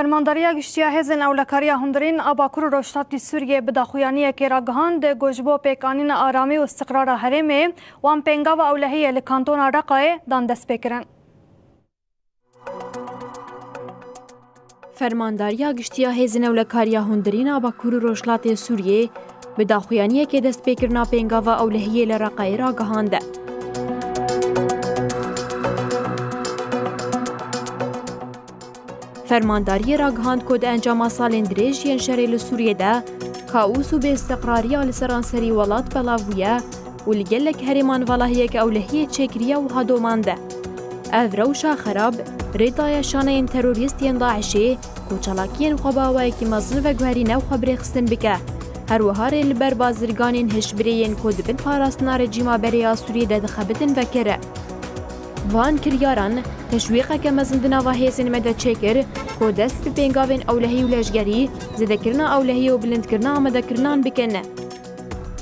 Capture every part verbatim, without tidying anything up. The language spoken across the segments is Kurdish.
Fermandariya Giştî ya Hêzên Ewlekariya Hundirîn a Bakur û Rojhilatî Sûriyê bi daxuyaniyekê ragihand, ku ji bo pêkanîna aramî û istiqrara herêmê wan pêngava ewlehiyê li kantona Reqayê dan destpêkirin. Fermandariya Giştî ya Hêzên Ewlekariya Hundirîn a Bakur û Rojhilatê Sûriyê bi daxuyaniyekê destpêkirina pêngava ewlehiyê li Reqayê ragihand. Fermandariyê ragihand ku di encama salên dirêj yên şerê li Sûriyê de kaos û bêistiqrariya li seranserî welat belav bûye û li gelek herêman valahiyeke ewlehiyê çêkiriye û ha domand e. Ev rewşa xerab rê daye şaneyên terorîst yên DAIŞê ku çalakiyên xwe bi awayekî mezin veguherîne û xwe bi rêxistin bike. Her wiha rê li ber bazirganên hişbirê yên ku di bin parastina rejîma berê ya Sûriyê de dixebitin vekir. Van kiryaran teşwîqeke mezin di nava hêzên me de çêkir ku dest bi pêngavên ewlehî û leşgerî, zêdekirina ewlehiyê û bilindkirina amadekirinan bikin.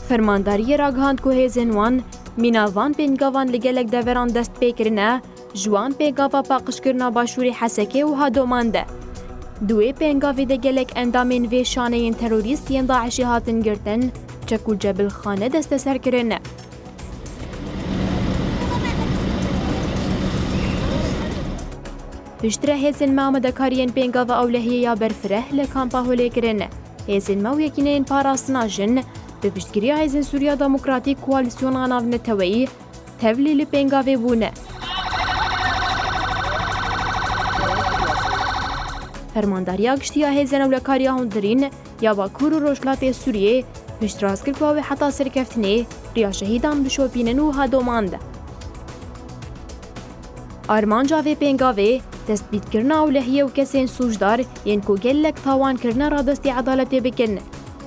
Fermandariyê ragihand ku hêzên wan mîna van pêngavan li gelek deveran dest pê kirine, ji wan pêngava paqijkirina Başûrê Hesekê û ha domand e. Di wê pêngavê de gelek endamên vê şaneyên terorîst yên DAIŞê hatin girtin, çek û cebilxane desteser kirin. Piştre hêzên me amadekariyên pêngava ewlehiyê ya berfireh li kampa Holê kirin. Hêzên me û Yekîneyên Parastina Jin bi piştgiriya Hêzên Sûriya Demokratîk Koalîsyona Navneteweyî tevlî li pêngavê bûne. Fermandariya Giştî ya Hêzên Ewlekariya Hundirîn ya Bakur û Rojhilatê Sûriyê piştrast kir ku ew ê heta serkeftinê riya şehîdan bişopînin û ha domand. Armanca vê pêngavê destpêkirina ewlehiyê û kesên sûcdar yên ku gelek tawan kirine radestî edaletê bikin.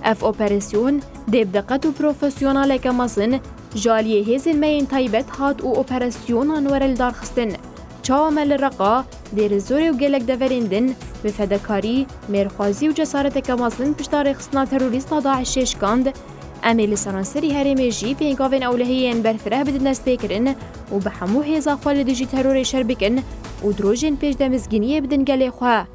Ev operasyon dê bi diqet û profesyonaleke mezin ji aliyê hêzên me yên taybet hat û operasyonan were lidarxistin. Çawa me li Reqa, Dêrizorê û gelek deverên din bi fedekarî, mêrxwazî û cesareteke mezin pişta rêxistina terorîst a DAIŞê şikand, em ê li seranserî herêmê jî pêngavên ewlehiyê yên berfireh bidin destpêkirin û bi hemû hêza xwe li dijî terorê şer bikin û di rojên pêş de mizgîniyê bidin gelê xwe.